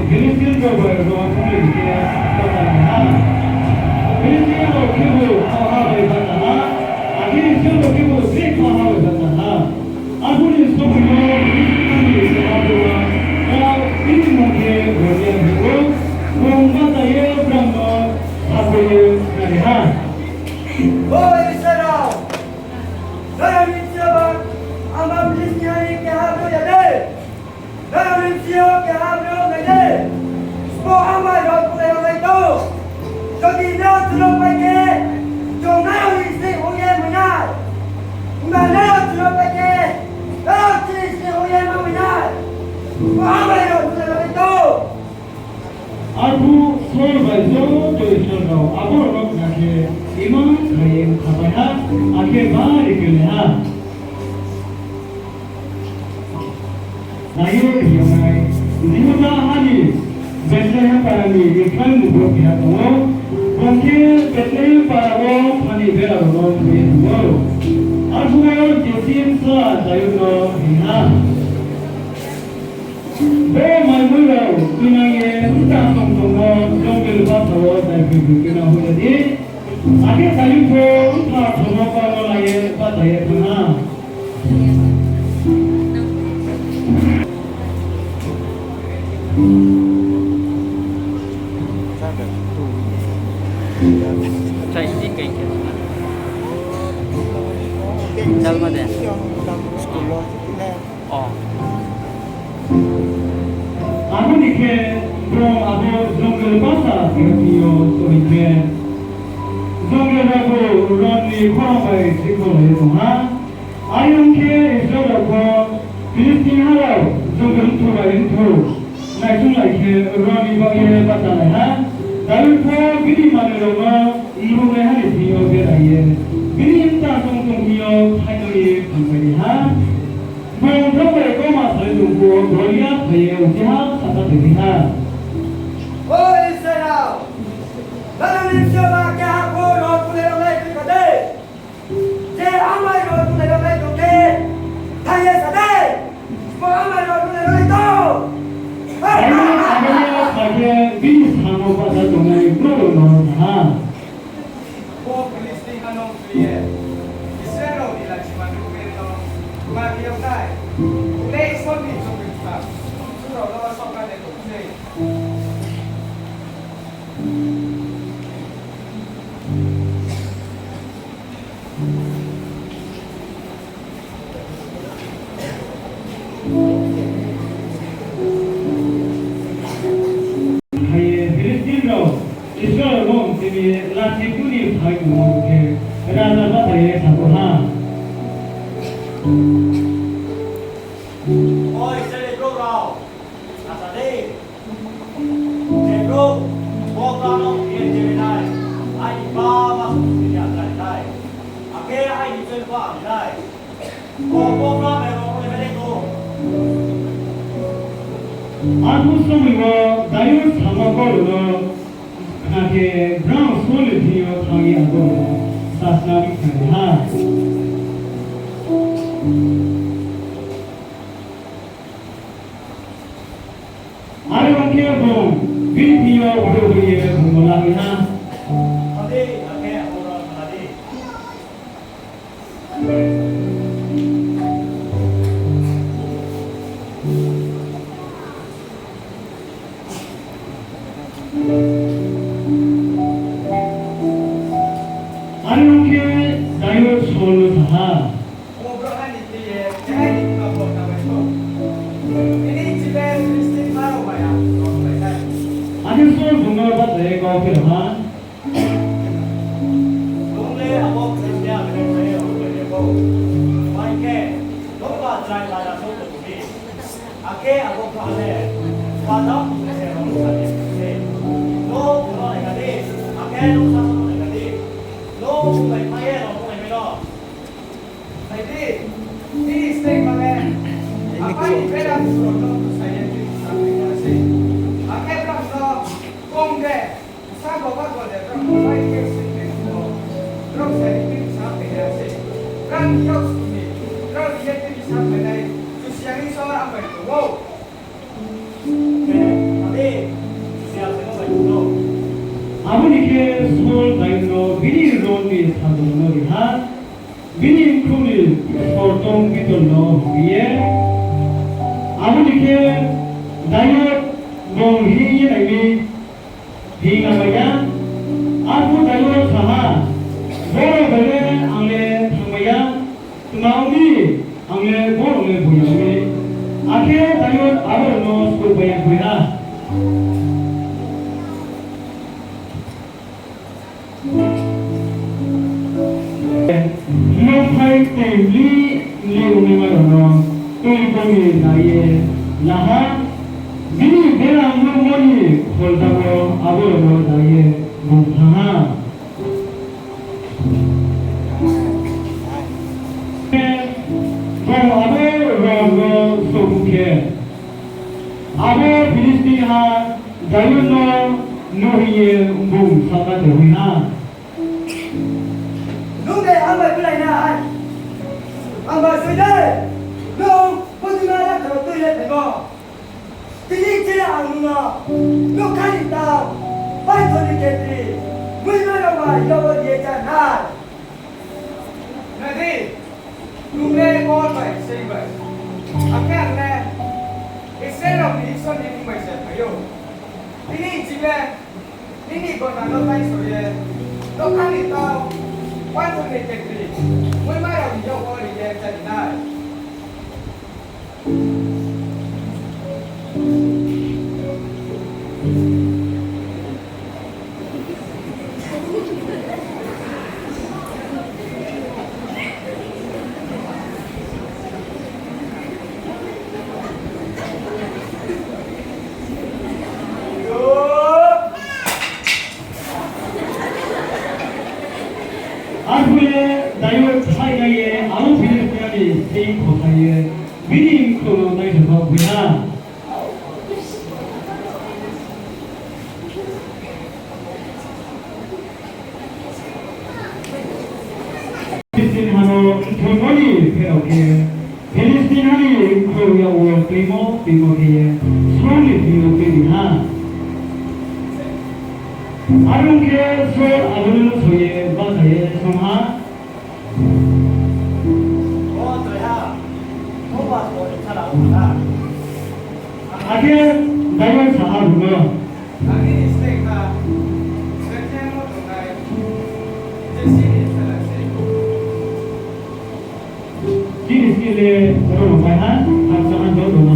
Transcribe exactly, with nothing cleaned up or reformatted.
Filistin rao bai rao tonglai khe bachalai ha. Filistin rao khebu khaha bai bacha ha, akhe Israel rao khebu tre khaha bai bacha ha. Arphuh ni somoi no Filistin ni keha brouh, bini mmung khe Goliath hing ou, bung bacha ye brao no sakhouh ye khnari ha. O Israel rao, nrao ni bsing yo ba ama Filistin ha ni keha brouh ya de? Nrao ni bsing yo keha brouh nai de? Sbo ama rao pulai rao lai tong. Jodi nrao chuno pai khe, chung nrao ni sleing ong ye mai nai. Himba nrao chuno pai khe, nrao chini sleing ong ye ma mai nai. Sbo ama rao pulai rao lai tong. Arphuh Saul bai joto Israel rao abo rao no khna khe, imang khlai ye khapai ha, akhe bari kelai ha. Nai ye, ri yag nai, Jihuda ha ni Bethlehem para ni Ephraim ni brouh keha tong ou. Bung khe Bethlehem para wo thani bera rao no thoi ye tong ou. Arphuh wo Jesi bsala Dayud no hing ha, Bo maimoi rao tuinang ye mta tong tongmo jongil basa wo daiphroi phroi khe no hoih ya di. Akhe Dayud pho mpha thomo kau no la ye bata ye thanng ha. Chai, ini kain khe. Jalma de. School lo. O. Abo ni khe, bung abo jongil basa keha thing yo sohhi khe, jongil rao bo ron ni khorang bai sikholai ye tong ha. Are ong khe Israel rao pho Philistin ha rao jongil mthu bai mthu naichunglai khe ron ni baoh ye bachalai ha. Dayud pho bini manoi rao no mruhnaiha ni thing yo berai ye, bini mta tong tong thing yo thainoi ye thangphai ri ha. Bung brao bai kauma salai tong phuh wo Goliath phai ye uchih ha saka toiphi ha. O Israel rao, nrao ni bsing yo ba keha pho ron pulai rao lai tong kha de? Je amai ron pulai rao lai tong khe, thanng ye sa de, sbo amai ron pulai rao lai tong. Abo no sa khe bini samo bahcha tongnai brouh rao no sa ha. Bo Philistin ha no kri ye Israel rao ni lachima ni kmeri no ma khe yag nai. Le Isor ni chobis ta, Isor rao no sokha de tong sei. Phai ye Philistin rao Israel rao no mchemi ye lachikhu ni phai tongmo khe raja bata ye sakhouh ha. O Israel brouh rao, asa di, je brouh bo brouh no khe je nai, aini bama song ni ya nai, akhe aini choi ba nai. Bo brouh no bai rao ni bere tong. Arphuh somoi wo Dayud samo kau rao no khna khe, brao Saul ni thing yo thanng ye abo rao no sasna ri khnari ha. Are ong khe bung bini thing yo brouh hoih ye bung no la hoih ha. Are ong khe Dayud Saul no sa ha. Akhe Saul bung no bahcha ye kau phirao ha. Nung le abo Philistin ha ni khe bai khe, nung ba chrai laya song tong di. Akhe abo brouh le bajak se rong sa di se. Nung bung no nai kha di, akhe nung sasaoh no nai kha di. Nung bung bai phai ye rong nai mai no. Nai di, nini sleing ma le, apai ni bera brouh no bsai ye tini sa phai ya se. Akhe brao no kong de, bsa bo ba bo de brao no bai khe sleing de bo. Brao sai ni tini sa phai ya se. Brao ni yak sini, brao ni ye tini sa phai nai, Kchusoyang Isor ang bai tong ou. Khe, abo Ni sajung no ri ha, bini bkhrouh ni sortong Pitor no hing ye, abo ni khe Dayod bung hing ye nai mi, hing lamai ya. Arphuh Dayod sa ha, Borok bai le ang le thanngmai ya, tma ong mi, ang le borok le bo ya mi. Akhe Dayod abo rao no skouhpai ya khui ha. Nouhphai tei mli mli ongnaima rao no tui bung ni nai ye la ha, bini bera mruhmo ni kholda wo abo rao no nai ye bung thanng ha. Bung abo rao no souh khe, abo Philistin ha Dayod no nuh hing ye bung saohka de hoih ha, Nung de ang bai belainai? Ang bai soi de, nung bodima lakhno tui ye phaimo. Tini chini ang nung no nougkha ni tau, paithor ni khetri, muima rao bai yak wo ri ye chá nai. Nai di, nung le kol bai sei bai, akhe ang le Israel rao ni Isor ni mmung bai se phai ou. Tini ching le nini gona no taingsao ye, nougkha ni tau, paithor ni khetri, muima rao ni yak wo ri ye chá nai. Arphuh le Dayod phainai ye abo Philistin ni sing khothai ye bini bkhrouh no naisao khui ha. Philistin ha no mthungmo ni pherao khe, Philistin ha ni bkhrouh yak wo tuimo tuimo khe ye Saul ni thing yo tuibi ha. Are ong khe, Saul abo no nuhsao ye bahcha ye swunng ha. Akhe Dayod sa ha bung no, Chini sini le oro no pai ha, khakchang ha joto no.